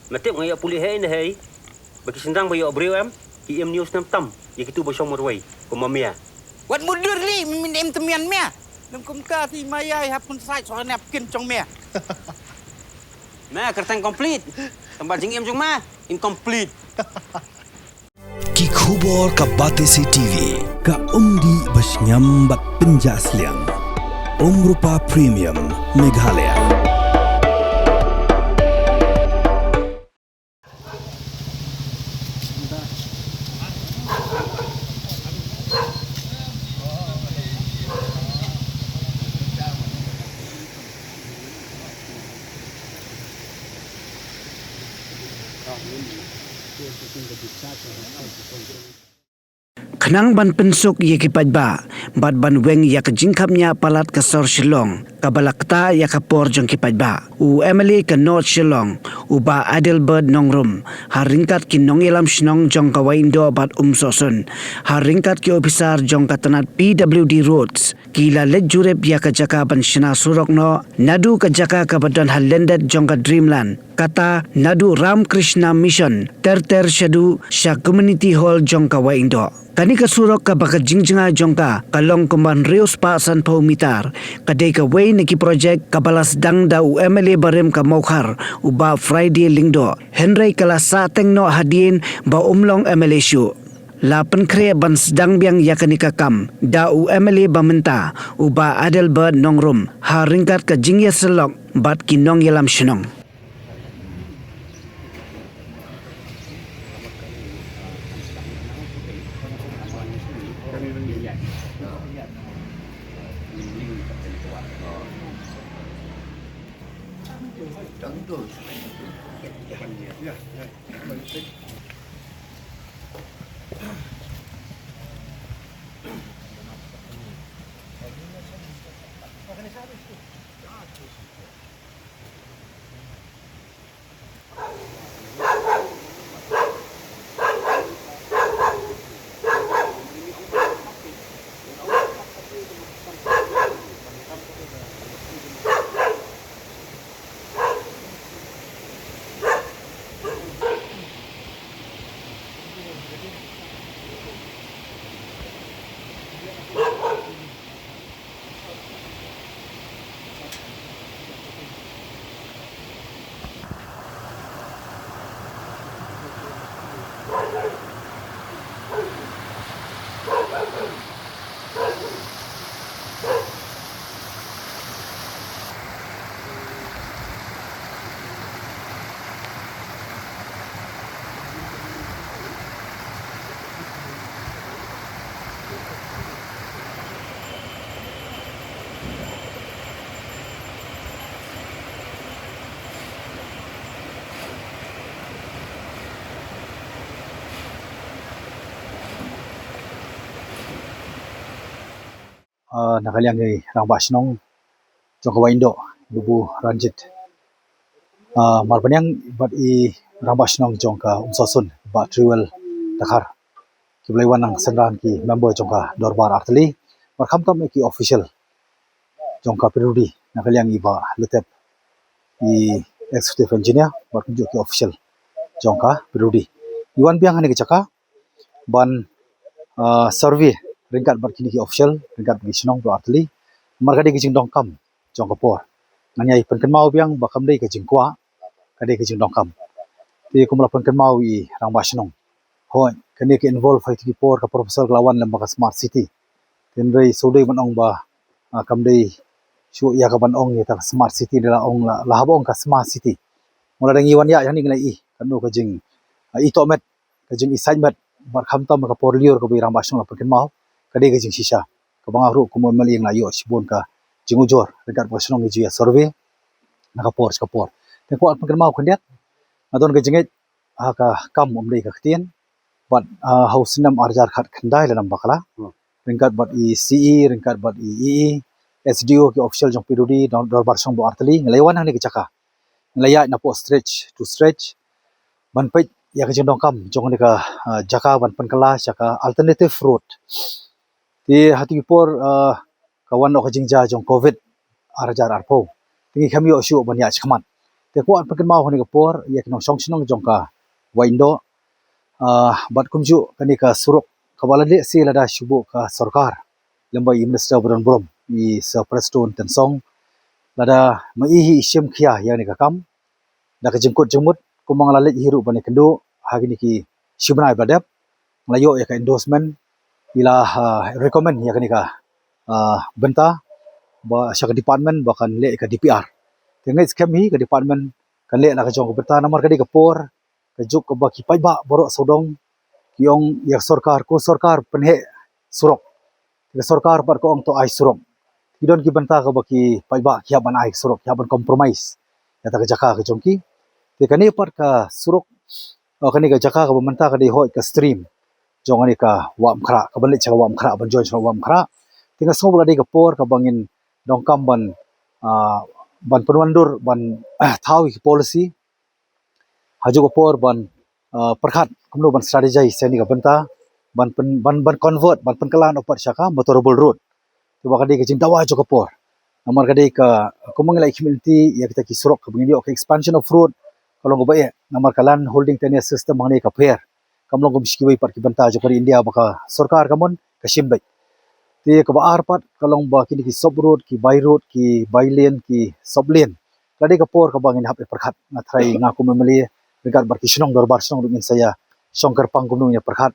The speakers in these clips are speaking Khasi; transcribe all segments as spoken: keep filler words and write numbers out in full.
Me tip nga ïoh pule hei ne hei. Ba ki shynrang ba ïoh briew em, ki im news nam tam ïa kitu ba shong marwei kum ma mia. Wat mudur li, me min im temian mia. Lem kumta ti ma ïai hap kun sait soh nep kin jong mia. Me kyrteng complete. Tang ba jingim jong me incomplete. Ki khubor ka Batesi T V. Ka umdih ba shngiam bad pynjah sliang. Umrupa Premium Meghalaya. Khnang ban pynsuk ïa ki paidbah bad ban weng ïa ka jingkhapngiah palat ka sor Shillong kaba la ktah ïa ka por jong ki paidbah, u M L A ka North Shillong, u Bah Adelbert Nongrum, ha ryngkat ki nongïalam shnong jong ka Wahïndoh bad Umsohsun, ha ryngkat ki ophisar jong ka tnat P W D Roads, ki la leit jurip ïa ka jaka ban shna surok noh naduh ka jaka kaba don ha lyndet jong ka Dreamland, kata naduh Ram Krishna Mission ter ter shaduh sha Community Hall jong ka Wahïndoh. Kane ka surok kaba ka jingjngai jong ka ka long kumba hynriew spah sanphew mitar, ka dei kawei na ki projek kaba la sdang da u M L A barim ka Mawkhar, u Bah Friday Lyngdoh, hynrei ka la sahteng noh hadien ba um long M L A shuh. La pynkhreh ban sdang biang ïa kane ka kam da u M L A ba mynta, u Bah Adelbert Nongrum, ha ryngkat ka jingïasyllok bad ki nongïalam shnong. Ah, na ka liang i rangbah shnong jong ka Wahïndoh, Babu Ranjit. Ah, Marbaniang bad i rangbah shnong jong ka Umsohsun, Bah Triwel Dkhar. Ki ba la wan nang synran ki member jong ka Dorbar Artylli, bad khamtam ki official jong ka P W D, na ka liang i Bah Letep, i executive engineer, bad kumjuh ki official jong ka P W D. I wan biang ha kane ka jaka ban, ah, survey ryngkat bad kine ki official, ryngkat bad ki shnong baroh artylli, namar ka dei ka jingdonkam jong ka por. Ngan ïai pynkynmaw biang ba kam dei ka jingkwah, ka dei ka jingdonkam. Te kumba la pynkynmaw i rangbah shnong, hooid, kane ka involve ha kito ki por ka proposal ka la wan lem bad ka smart city. Hynrei shuh dei ban ong ba, ah, kam dei shuh ïa ka ban ong ïa ka smart city, la ong la, la hap ban ong ka smart city. Mula dang ïa wan ïa, ïa ni ngi la i, katno ka jing, ah, i tohmet, ka jing i sait met, bad khamtam ka por lyiur kaba i rangbah shnong la pynkynmaw, ka dei ka jingshisha. Kaba nga ruh kum u M L A nga la ïoh shibun ka jingujor ryngkat bad ka shnong, ngi ju ïa survey na ka por sha ka por. Te kwah pynkynmaw khyndiat, nga don ka jingngeit ha ka kam um dei ka ktien, bad, ah, ha u snem ar hajar khatkhyndai lada ngam bakla, hmm, ryngkat bad i C E, ryngkat bad i E E, S D O, ki official jong P W D, dor-, Dorbar Shnong baroh artylli, ngi la ïa wan hangne ka jaka. Ngi la ïaid napoh stretch to stretch ban peit ïa ka jingdonkam jong kane ka, ah, jaka ban pynkylla sha ka alternative road. Te ha kito ki por, ah, ka wan noh ka jingjia jong Covid ar hajar arphew. Te ngi khlem ïoh shuh ban ïaid shakhmat. Te kwah pynkynmaw ha kane ka por ïa ki nongshong shnong jong ka Wahyndoh, ah, bad kumjuh kane ka surok kaba la leh shi lada shu buh ka sorkar lem bad i Minister ba don burom, i Sir Prestone Tynsong. Lada ma i hi i shim khia ïa kane ka kam da ka jingkut jingmut, kumba nga la leit hi ruh ban ïakynduh ha kine ki shi bnai ba la dep, nga la ïoh ïa ka endorsement, i la, ah, recommend ïa kane ka, ah, bynta ba sha ka department ba kan leh ïa ka D P R. Te nga ngeit skhem hi ka department kan leh la ka jong ka bynta, namar ka dei ka por ka juk kaba ki paidbah baroh sawdong ki ong ïa ka sorkar, ko sorkar pynheh surok. Ka sorkar pat ka ong to ai surok. Ki don ki bynta kaba ki paidbah ki hap ban ai surok, ki hap ban compromise ïa kata ka jaka ka jong ki. Te kane pat ka surok, eh, kane ka jaka kaba mynta ka dei hoi ka stream jong kane ka Wah Umkhrah, kaba leit sha ka Wah Umkhrah, ban join sha ka Wah Umkhrah. Te nga sngew ba ka dei ka por kaba ngin donkam ban, ah, ban pynwandur, ban, ah, thaw ïa ki policy ha juh ka por ban, ah, pyrkhat kumno ban strategize ïa kane ka bynta, ban pyn-, ban, ban convert, ban pynkylla noh pat sha ka motorable road. Te ba ka dei ka jingdawa jong ka por. Namar ka dei ka, kumba ngi la ïa khmih lynti ïa kita ki surok kaba ngin ïoh ka expansion of road, ka long kaba eh, namar ka land holding tenure system hangne ka pher. Kam long kum shi kiwei pat ki bynta jong ka ri India ba ka sorkar ka mon ka shim beit. Te kaba ar pat ka long ba kine ki sub road, ki by road, ki by lane, ki sub lane, ka dei ka por kaba ngin hap ïa pyrkhat. Nga tharai nga kum M L A ryngkat bad ki shnong dorbar shnong ruh ngin sa ïa shong kyrpang kumno ngin ïa pyrkhat,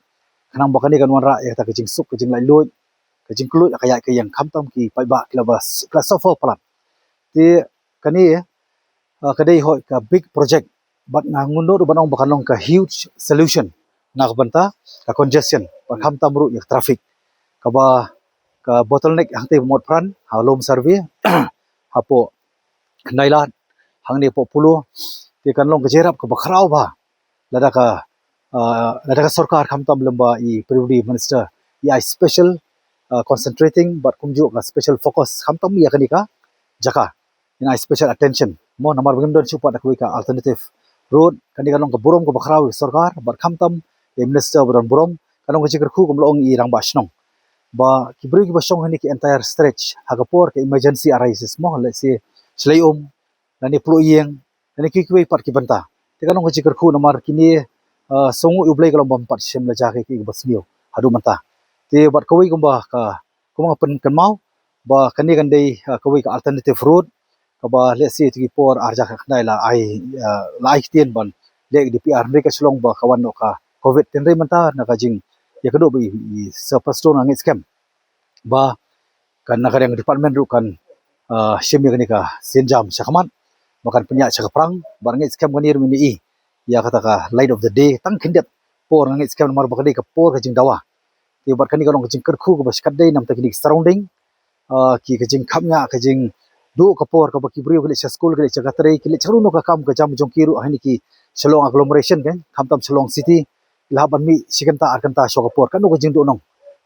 khnang ba kane kan wanrah ïa kata ka jingsuk, ka jinglaitluid, ka jingkylluid ka ïaid ka ïeng, khamtam ki paidbah ki la ba s-, ki la suffer palat. Te kane, ah, ka dei hoi ka big project, bad nga ngeit ruh ban ong ba kan long ka huge solution na ka bynta ka congestion, bad khamtam ruh ïa ka traffic, kaba ka bottleneck hangtei ba mut pran ha Lum Survey, hapoh Khyndai Lad, hangne hapoh Polo. Te kan long ka jingïarap kaba khraw bha lada ka, ah, lada ka sorkar khamtam lem bad i P W D minister i ai special, ah, concentrating bad kumjuh ka special focus khamtam ïa kane ka jaka, in ai special attention mo, namar ba ngim don shuh pat da kawei ka alternative road. Kane kan long ka burom kaba khraw ïa ka sorkar bad khamtam ïa i minister ba don burom. Kan long ka jingkyrkhu kumba la ong i rangbah shnong ba ki briew kiba shong ha kine ki entire stretch ha ka por ka emergency arises mo, let's say shlei um lane pluh ïing lane ki kiwei pat ki bynta. Te kan long ka jingkyrkhu namar kine, ah, sngew ïa U Blei ka long bym pat shim la jaka ki ba sniew haduh mynta. Te bad kawei kumba ka, kumba nga pynkynmaw ba kane kan dei, ah, kawei ka alternative road kaba let's say tu ki por ar hajar khyndai la ai, ah, la ai ktien ban leh D P R, hynrei ka shlong ba ka wan noh ka covid, hynrei mynta na ka jingïakynduh bad i, i Sir Prestone nga ngeit skhem ba kan na ka riang department ruh kan, ah, shim ïa kane ka sienjam sha khmat ba kan pynïaid sha ka phrang, bad nga ngeit skhem kane ruh ngin ïohi ïa kata ka light of the day tang khyndiat por, nga ngeit skhem namar ba ka dei ka por ka jingdawa. Te bad kane ka long ka jingkyrkhu kaba shikatdei namar kine ki surrounding, ah, ki ka jingkhapngiah, ka jingduh ka por kaba ki briew ki leit sha skul, ki leit sha ka trei, ki leit sha kano kano ka kam ka jam jong ki ruh ha kine ki Shillong agglomeration, kan khamtam Shillong city, ki la hap ban mih shi kynta ar kynta shuwa ka por, kano ka jingduhnong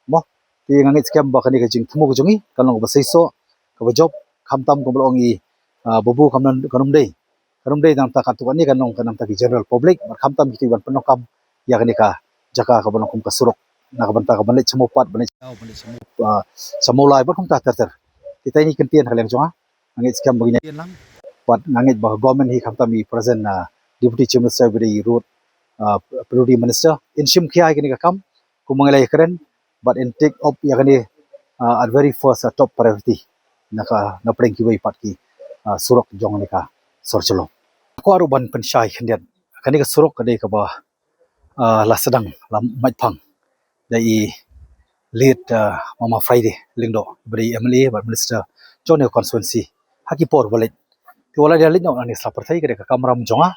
mo. Te nga ngeit skhem ba kane ka jingthmu ka jong ngi kan long kaba seisoh, kaba jop, khamtam kumba la ong i, ah, Babu, kan ym, kan ym dei, kan ym dei namar katto katne, kan long ka namar ki general public, bad khamtam kito kiban pyndonkam ïa kane ka jaka kaba long kum ka surok na ka bynta kaban leit sha Mawpat, ban leit sha, ban leit sha Maw-, ah, sha Mawlai bad kumta ter ter. Te tai ngi kyntien ha ka liang jong nga, nga ngeit skhem ba ngin ïa, bad nga ngeit ba ka government hi khamtam i present, ah, Deputy Chief Minister bad i Road, ah, P W D Minister in shim khia ïa kane ka kam kumba ngi la ïakren, bad in take up ïa kane, ah, at very first, ah, top priority na ka, na pdeng kiwei pat ki, ah, surok jong kane ka sor Shillong. Kwah ruh ban pynshai khyndiat, kane ka surok ka dei kaba, ah, la sdang, la mait phang da i late, ah, Mama Friday Lyngdoh, ba dei i M L A bad minister jong kane ka constituency ha ki por ba leit. Te wat la dei leit noh na kane ka sla pyrthei, ka dei ka kamram jong nga,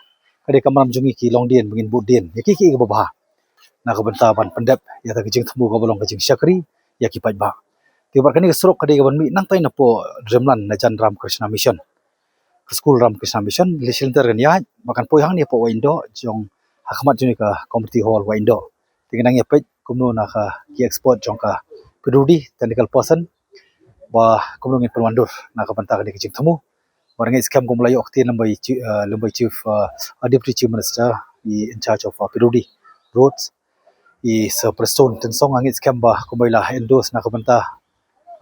ka dei kamram jong ngi ki longdien ba ngin bud dien ïa kiei kiei kiba bha na ka bynta ban pyndep ïa kata ka jingthmu kaba long ka jingshakri ïa ki paidbah. Te bad kane ka surok ka dei kaban mih nangtai napoh Dreamland, na jan Ramakrishna Mission, ka skul Ramakrishna Mission, leit shilynter kan ïaid bad kan poi hangne hapoh Wahyndoh, jong ha khmat jong ka community hall Wahyndoh. Te ngin nang ïa peit kumno na ka ki expert jong ka P W D, technical person, ba kumno ngin pynwandur na ka bynta kane ka jingthmu. Bad nga ngeit skhem kumba la ïoh ktien lem bad i chi-, eh, lem bad i Chief, eh, Deputy Chief Minister, i in charge of, eh, P W D Roads, i Sir Prestone Tynsong, nga ngeit skhem ba kumba i la endorse na ka bynta,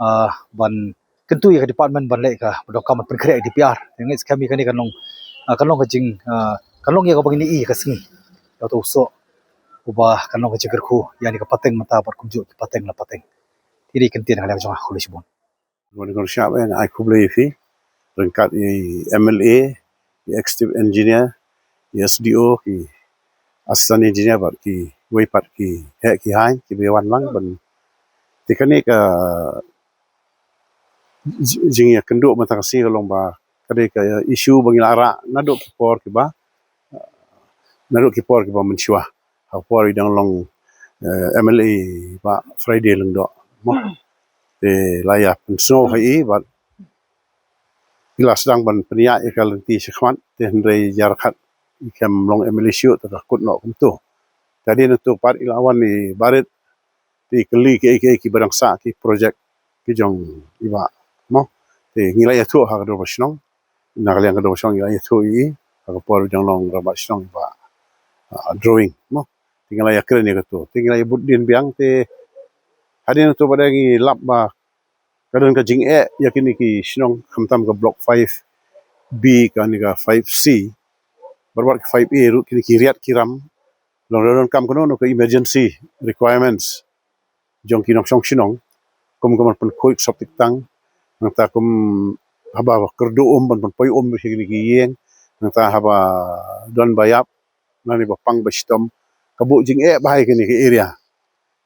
ah, ban kyntu ïa ka department ban leh ka, ban donkam ban pynkhreh D P R. Nga ngeit skhem ïa kane kan long Ah, kan long ka jing, ah, kan long ïa kaba ngin ïohi ka sngi. Ïa uto u soh uba kan long ka jingkyrkhu ïa kane ka pateng mynta bad kumjuh ki pateng la pateng. Te dei kyntien ka liang jong nga, khublei shibun. Wan kong shap eh, ai khublei ïa phi ryngkat ïa i M L A, i Executive Engineer, i S D O, ki Assistant Engineer bad kiwei pat ki heh ki haiñ kiba ïa wan lang ban. Te kane ka ji-, jingïakynduh mynta ka sngi ka long ba ka dei ka issue ba ngi la rah naduh ki por kiba, naduh ki por kiba mynshuwa. Ha ka por i dang long, eh, M L A Bah Friday Lyngdoh mo. Te la ïa pynsngew ha i bad i la sdang ban pynïaid ïa ka lynti shakhmat, te hynrei ïa ryngkat i khlem long M L A shuh te ka kut noh kumto. Te hadien nangto pat i la wan i barit, te i kylli kiei kiei kiba dang sah ki project ki jong i Bah mo. Te ngi la ïathuh ha ka dorbar shnong, na ka liang ka dorbar shnong ngi la ïathuh ïa i ha ka por i dang long rangbah shnong i Bah, ah, Drawing mo. Te ngi la ïakren ïa kato, te ngi la ïabud dien biang. Te hadien nangto pat ngi lap ba ka don ka jingeh ïa kine ki shnong, khamtam ka Block five B, kane ka five C bad wat ka five A ruh, kine ki riat ki ram. Long da donkam kano kano ka emergency requirements jong ki nongshong shnong, kum ka ban pynkhuid septic tank, nangta kum haba kyrduh um ban pynpoi um sha kine ki ïing, nangta haba don ba ïap lane ba pang ba shitom, ka buh jingeh bha ïa kine ki area.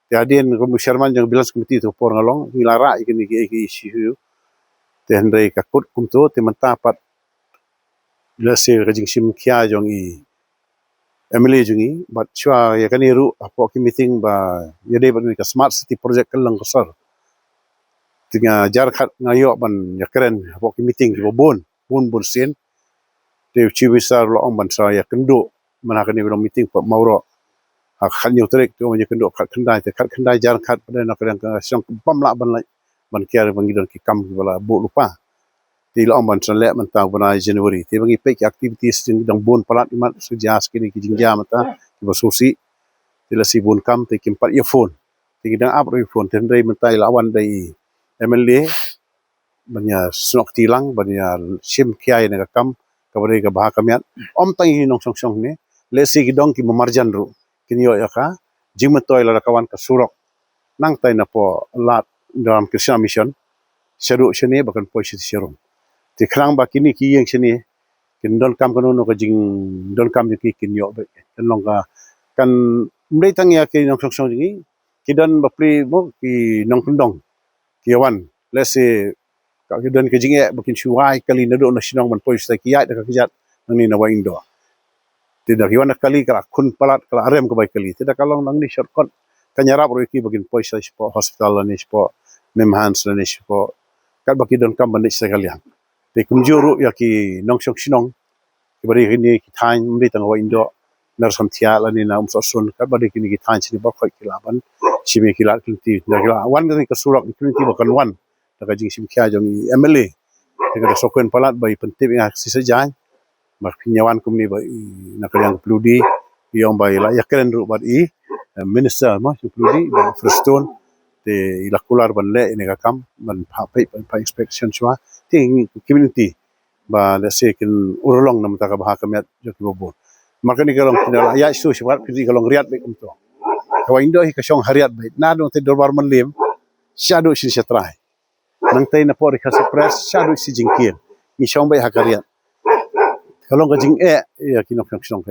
Te hadien kum u chairman jong Vigilance Committee, to por nga long, ngi la rah ïa kine ki, ki issue. Te hynrei ka kut kumto, te mynta pat, let's say, ka jingshim khia jong i M L A jong ngi bad shuwa ïa kane ruh hapoh ki meeting ba ïadei bad kane ka Smart City Project ka long ka sor. Te nga jar khat nga ïoh ban ïakren hapoh ki meeting kiba bun bun bun sien. Te u Chief Minister u la ong ban sa ïakynduh man ha kane ka long meeting pat Mawroh ha ka khathynñiew tarik, te u ong ïakynduh khatkhyndai, te khatkhyndai jar khat pat na ka liang ka shnong bym lah ban lait ban kiar ba ngi don ki kam kiba la buh lypa. Te i la ong ban sa leh mynta u bnai January. Te ba ngi peit ki activities jong ngi dang bun palat, imat sa jia sa kine ki jingjia mynta kiba sngewsih. Te lehse bun kam te kim pat ïa phone. Te ngi dang ap ruh ïa phone, te hynrei mynta i la wan da i M L A ban ïa snoh kti lang, ban ïa shim khia ïa kane ka kam kaba dei ka bha ka miat. Ym tang ïa ki nongshong shnong ne, lehse ki dong kiba marjan ruh kin ïoh ïa ka jingmyntoi lada ka wan ka surok nangtai napoh Lad Ram Krishna Mission shaduh shane ba kan poi sha Tisharum. Te khnang ba kine ki ïing shane kin donkam kano kano ka jingdonkam jong ki, kin ïoh beit. Kan long ka, kan ym dei tang ïa ki nongshong shnong jong ngi, ki don bapli mo ki nongkyndong ki ïa wan. Lehse ka, ki don ka jingeh ba kin shu wai kali naduh na shnong ban poi shatai, ki ïaid da ka kjat nangne na Wahingdoh. Te da ki wan da kali ka la khun palat, ka la rem ka bai kali. Te da ka long nangne shortcut, kan ïarap ruh ïa ki ba kin poi shatai shapoh hospital lane shapoh Mimhans lane shapoh, katba ki donkam ban leit shatai ka liang. Te kumjuh ruh ïa ki nongshong shnong kiba dei kine ki thaiñ, ym dei tang Wahingdoh, na Rsamthiah lane na Umsohsun, katba dei kine ki thaiñ shane baroh khoit ki lah ban shim ïa ki lad ki lynti. Da ki la wan kane ka surok, ki lynti ba kan wan da ka jingshim khia jong i M L A. Te nga da sngewkmen palat ba i pyntip ïa nga ha ka shisha jaiñ ba phin ïa wan kumne ba i, na ka liang ka Ploody, i ong ba i la ïakren ruh bad i, eh, minister mo jong Ploody, Bah Prestone. Te i la kular ban leh ïa kane ka kam, ban phah peit, ban phah inspection shuwa. Te ngi community ba lehse kin urlong na ka bynta ka bha ka miat jong kiba bun. Namar kane ka long, phin da la ïaid shuh shuh, phin da ka long riat beit kumto. Ka Wahingdoh hi ka shong ha riat beit, naduh te Dorbar Mylliem shaduh shisha trai. Nangtai napoh Ri Khasi Press shaduh sha Jingkieng, ngi shong beit ha ka riat. Ka long ka jingeh ïa ki nongshong shnong.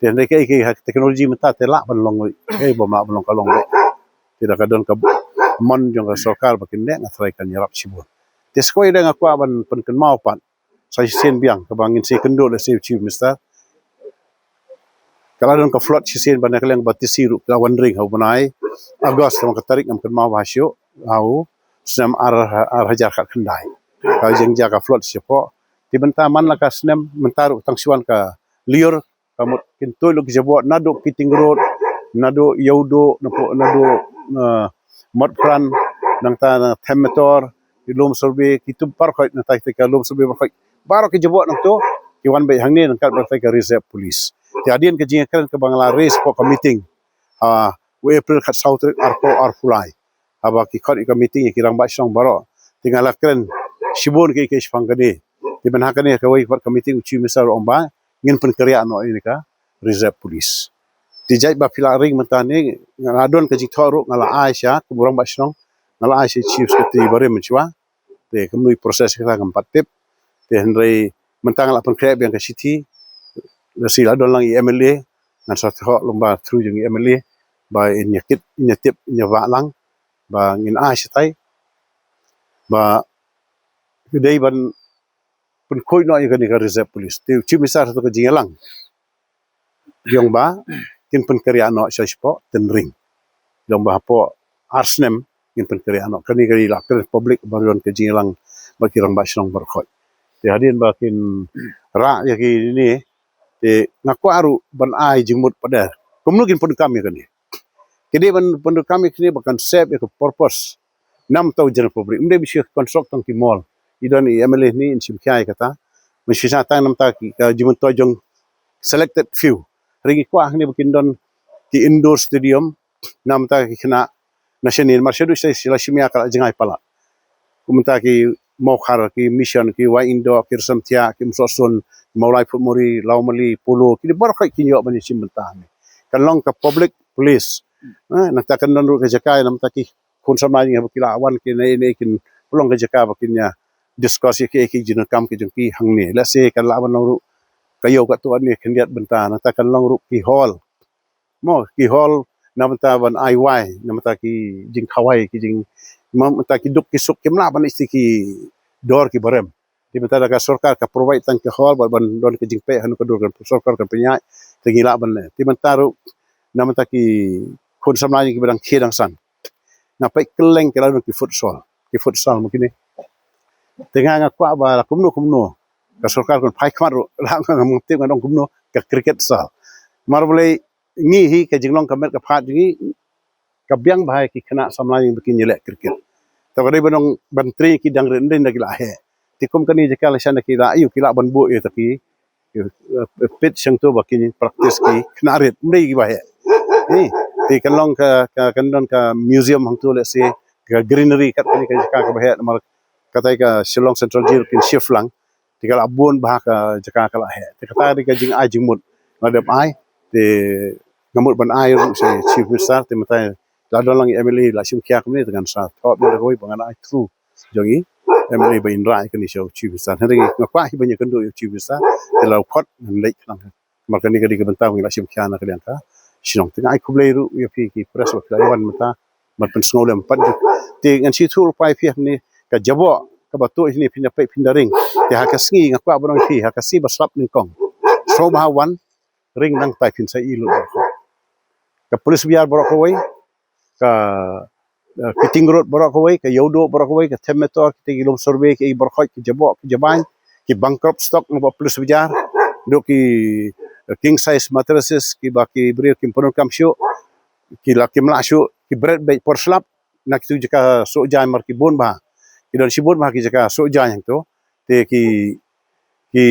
Te hynrei kaei kaei ha ka technology mynta te lah ban long, kaei bym lah ban long ka long beit. Te da ka don ka mon jong ka sorkar ba kin leh, nga tharai kan ïarap shibun. Te sa kawei de nga kwah ban pynkynmaw pat sa shisien biang kaba ngin sa ïakynduh lehse u Chief Minister. Ka la don ka flood shisien ba na ka liang ba Tishri ruh ka la wan ring ha u bnai August, tang ka tarik ngam kynmaw bha shuh, ha u snem ar, ar hajar khatkhyndai. Ka jia ka flood shapoh. Te mynta man la ka snem, mynta ruh tang shu wan ka lyiur, ka mut kin tuid lut ki jaboh naduh Kiting Road, naduh Ïewduh, naduh, naduh, eh, Motphran, nangta na Themmetor, ki Lumsurbe, kitu baroh khoit, nangta kita ka Lumsurbe baroh khoit. Baroh ki jaboh nangto ki wan beit hangne nangkat bad kita ka reserve police. Te hadien ka jingïakren kaba nga la raise hapoh ka meeting, ah, u April khatsaw tarik arphew arphew lai, haba ki khot ïa ka meeting ïa ki rangbah shnong baroh, te nga la kren shibun kiei kiei shaphang kane. Te mynta ha kane kawei pat ka meeting u Chief Minister u ong ba ngin pynkynriah noh ïa kane ka reserve police. Te jait ba phi la ring mynta ne, nga la don ka jingthoh ruh, nga la ai sha kum u rangbah shnong, nga la ai sha Chief Secretary barim mynshuwa. Te kumno i process kata ngam pat tip. Te hynrei mynta nga la pynkhreh biang ka shithi. Lehse la don lang i M L A, ngan sa thoh lyngba through jong i M L A ba in ïa kit, in ïa tip, in ïa wah lang ba ngin ai shatai ba ki dei ban pynkhuid noh ïa kane ka reserve police. Te u Chief Minister ha kato ka jingïalang ong ba kin pynkynriah noh sha shapoh Tynring. Ong ba hapoh ar snem ngin pynkynriah noh. Kane ka dei la kren public ba don ka jingïalang bad ki rangbah shnong baroh khoit. Te hadien ba kin rah ïa kine, te nga kwah ruh ban ai jingmut pat de kumno kin pyndonkam ïa kane. Ki dei ban pyndonkam ïa kine ba kan serve ïa ka purpose. Namar u general public. Ym dei ban shu construct tang ki mall. I don i M L A ne in shim khia ïa kata. Ban shu sah tang namar ki, ka jingmyntoi jong selected few. Hynrei ngi kwah hangne ba kin don ki indoor stadium namar ki khynnah na shane, namar shaduh shisha la shim ïa ka la jngai palat. Kumta ki Mawkhar, ki Mission, ki Wahïndor, ki Rystemthiah, ki Umsohsun, Mawlai Phutmuri, Lawmali, Polo, kine baroh khoit kin ïoh ban ïashim bynta hangne. Kan long ka public place. Eh, nangta kan don ruh ka jaka namar ki khun samla jong ngi haba ki la wan kine, ine kin pynlong ka jaka ba kin ïa discuss ïa ki, ïa ki jingdonkam ki jong ki hangne. Lehse kan lah ban long ruh ka ïew katto katne khyndiat bynta, nangta kan long ruh ki hall. Mo, ki hall na bynta ban ai wai, na bynta ki jingkhawai, ki jing, na bynta ki duk ki suk, kim lah ban ïa ki dor ki barem. Te mynta da ka sorkar ka provide tang ki hall bad ban don ka jingpeh ha kano ka dur kan sorkar kan pynïaid, te ngi lah ban leh. Te mynta ruh na bynta ki khun samla jong ngi kiba dang khie dang san, nga peit kylleng ki la don ki futsal, ki futsal mo kine. Te nga, nga kwah ba la kumno kumno ka sorkar kan phai khmat ruh, la nga, nga ngam tip ngan ong kumno, ka cricket sal. Namar balei, ngi hi ka jinglong ka met ka phad jong ngi ka biang bha ïa ki khynnah samla jong ngi ba kin ïaleh cricket. Te ka dei ban ong ban train ki dang rit, ym dei da ki la heh. Te kum kane jaka la shan da ki la ïoh, ki lah ban buh ïa ta ki, eh, pitch hangto ba kin practice ki khynnah rit, ym dei kiba heh. Eh, te kan long ka, ka, kan don ka museum hangto, lehse ka greenery kat kane ka jaka kaba heh, namar katai ka Shillong Central Jail kin shift lang. Te ka la bun bha ka jaka ka la heh. Te kata dei ka jingai jingmut nga dep ai. Te nga mut ban ai ruh sha Chief Minister, te mynta la don lang i M L A la shim khia kumne, te ngan sa thoh biang da kawei ba ngan ai through jong i M L A ba in rah ïa kane sha u Chief Minister. Hynrei nga kwah hi ban ïakynduh ïa u Chief Minister, te la u khot ngan leit khnang. Namar kane ka dei ka bynta ba ngi la shim khia na ka liang ka shnong. Te nga ai khublei ruh ïa phi ki press ba phi la wan mynta ban pynsngewlem pat. Te ngan shu ïathuh lypa ïa phi hangne, ka jaboh kaba tuh hangne phin da peit phin da ring. Te ha ka sngi nga kwah ban ong ïa phi, ha ka sngi ba slap nyngkong, sngewbha wan ring nangtai, phin sa ïohi lut baroh. Ka police bazaar baroh kawei, ka, eh, fitting road baroh kawei, ka ïewduh baroh kawei, ka them metor, kita ki lum survey, ki baroh khoit, ki jaboh, ki jabain, ki bankrupt stock na ba police bazaar, duk ki, eh, king size mattresses, kiba ki briew kim pyndonkam shuh, ki la kim lah shuh, ki bret beit por slap na kitu jaka suh jaiñ, mar ki bun bha. Ki don shibun bha ki jaka suh jaiñ hangto. Te ki, ki,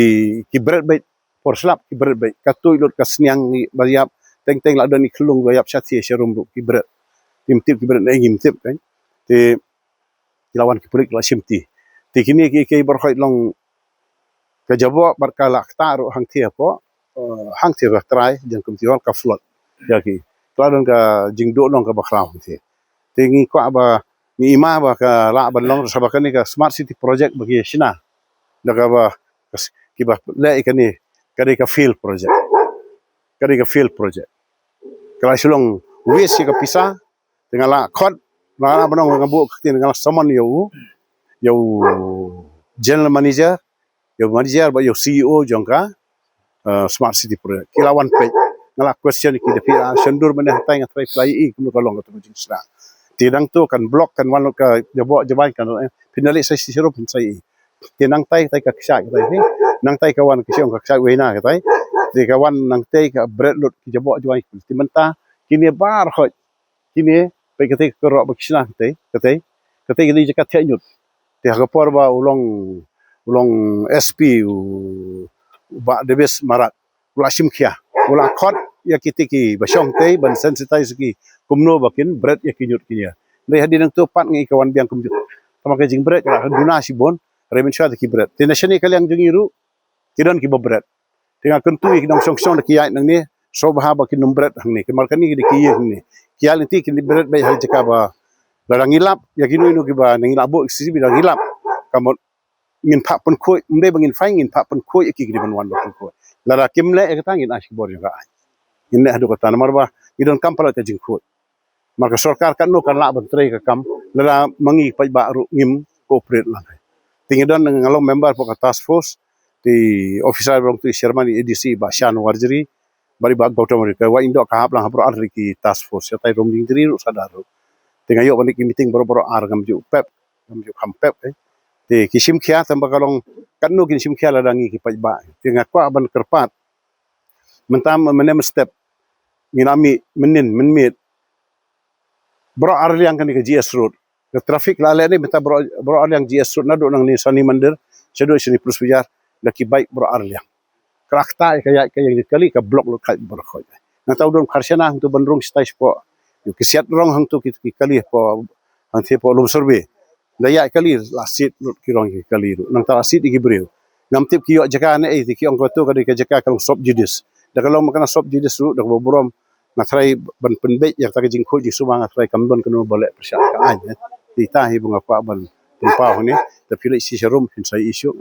ki bret beit por slap, ki bret beit. Ka tuid lut ka sniang ba ïap, teng teng la don i khyllung ba ïap shathie sharum ruh ki bret. Ngim tip ki bret ne, ngim tip kan. Te ki la wan ki pulit ki la shim ti. Te kine ki, ki baroh khoit long ka jaboh bad ka la ktah ruh hangthie hapoh, eh, hangthie ba trai jong community hall ka flood. Ïa ki, ka la don ka jingduh long kaba khraw hangthie. Te ngi kwah ba, ngi ïa ma ba ka lah ban long, sa ba kane ka smart city project ba ki shna da kaba, kiba leh ïa kane, ka dei ka fail project. Ka dei ka fail project. Ka la shu long waste ïa ka pisa. Te nga la khot, nga la ban ong, nga buh ka ktien, nga la summon ïa u, ïa u general manager, ïa u manager bad ïa u C E O jong ka, eh, smart city project. Ki la wan peit. Nga la question ki, da phi la shon dur mynne hatai, nga trai phi la ïohi kumno ka long katu ka jingshna. Te nangtu kan block, kan wan lut ka jaboh jabain, kan, eh, phin da leit sa shisha ruh phin sa ïohi. Te nangtai tai ka kshaid katai, eh, nangtai ka wan ka shong ka kshaid wei na katai. Te ka wan nangtai ka bret lut ki jaboh jabain. Te mynta kine baroh khoit, kine, peit katai ka roh ba ki shna katai, katai, katai ka dei jaka thiah ñiut. Te ha ka por ba u long, u long S P u, u Bah Davis Marak u la shim khia, u la khot ïa kiti kiba shong tei ban sensitize ki kumno ba kin bret ïa ki ñiut kine. Dei hadien nangtu pat ngi ka wan biang kumjuh. Tangba ka jingbret ka la duna shibun, Para mynshuwa te ki bret. Te na shane ka liang jong ngi ruh ki don kiba bret. Te nga kyntu ïa ki nongshong shnong da ki ïaid nangne, sngewbha ba kin ym bret hangne. Ki mar kane ki da ki ïa hangne. Ki ïaid lynti kin bret beit ha jaka ba lada ngi lap ïa kino kino kiba ngi lah buh C C T V, lada ngi lap, ka mut ngin phah pynkhuid, ym dei ba ngin fine, ngin phah pynkhuid ïa ki, ki dei ban wan ban pynkhuid. Lada kim leh ïa kata ngin ai shibor jong ka aiñ. Ngin leh haduh katta namar ba ngi donkam palat ka jingkhuid. Mar ka sorkar katno kan lah ban trei ka kam lada ma ngi paidbah ruh ngim cooperate lang. Te ngi don, nga long member hapoh ka task force, te officer ba long te i chairman i A D C Bah Shan Warjri bad i Bah Gautam Warjri. Ka wah ïndok ka hap lang ha baroh ar tylli ki task force, shatai Umjingtyrli ruh, Sadar ruh. Te nga ïoh ban leit ki meeting baroh baroh ar, ngam ju pep, ngam ju kham pep, eh. Te ki shim khia, tang ba ka long katno kin shim khia lada ngi ki paidbah. Te nga kwah ban kyrpad mynta, mynne mynstep ngin ïa mih mynnin mynmiet baroh ar liang kane ka G S Road. Ka traffic la leh ne mynta baroh, baroh ar liang G S Road, naduh nangne Sani Mandir shaduh shane Police Bazar, da ki bike baroh ar liang. Ka la ktah ïa ka ïaid ka ïeng jong ki kali, ka block lut khaid baroh khoit. Nangta u don Kharsana hangto ban rung shatai shapoh, ïa ki siat rong hangto ki, ki kali hapoh, hangto hapoh Lumsurvey. Da ïaid kali la siat lut ki rong ki kali ruh. Nangta la siat ïa ki briew. Ngam tip ki ïoh jaka ne ei, te ki ong kato ka dei ka jaka ka long sub judice. Da ka long ma kane sub judice ruh, da kaba burom nga tharai ban pynbeit ïa kata ka jingkhuid jingsuma, nga tharai kam don kano ba leh pyrshah ka aiñ, eh. Te ita hi ba nga kwah ban pynpaw hangne. Te phi leit shi sharum phin sa ïohi shuh.